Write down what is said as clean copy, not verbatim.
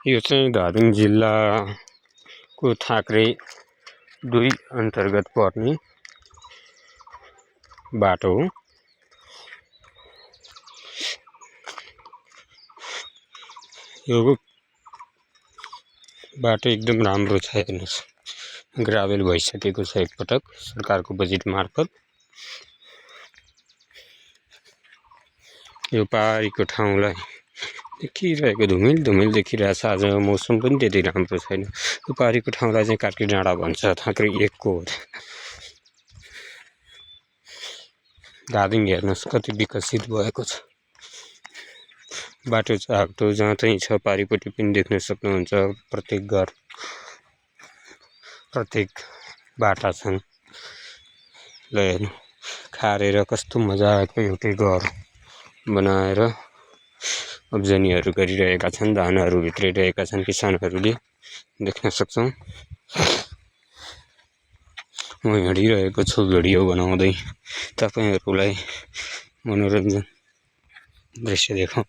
यो चाहिँ धादिङ जिल्लाको थाक्रे 2 अन्तर्गत पर्ने बाटो हो। यो बाटो एकदम राम्रो छ, हेर्नुस् ग्राभेल भइसकेको छ एकपटक सरकारको बजेट मार्फत। यो पहाडीको ठाउँलाई देखिरहेको धुमिल देखिरहेछ। आज मौसम पनि त्यति राम्रो छैन। यो पहाडीको ठाउँलाई चाहिँ कार्की डाँडा भन्छ, थाक्रे 1 को। धादिङ हेर्नुस् कति विकसित भएको छ। बाटो चाटो जहाँ चाहिँ छ पारिपट्टि पनि देख्न सक्नुहुन्छ। प्रत्येक घर, प्रत्येक बाटा छन्। ल हेर्नु खारेर कस्तो मजाको एउटै घर बनाएर उब्जनीहरू गरिरहेका छन्। धानहरू भित्रिरहेका छन् किसानहरूले, देख्न सक्छौँ। म हिँडिरहेको छु भिडियो बनाउँदै, तपाईहरुलाई मनोरञ्जन दृश्य देखाउँ।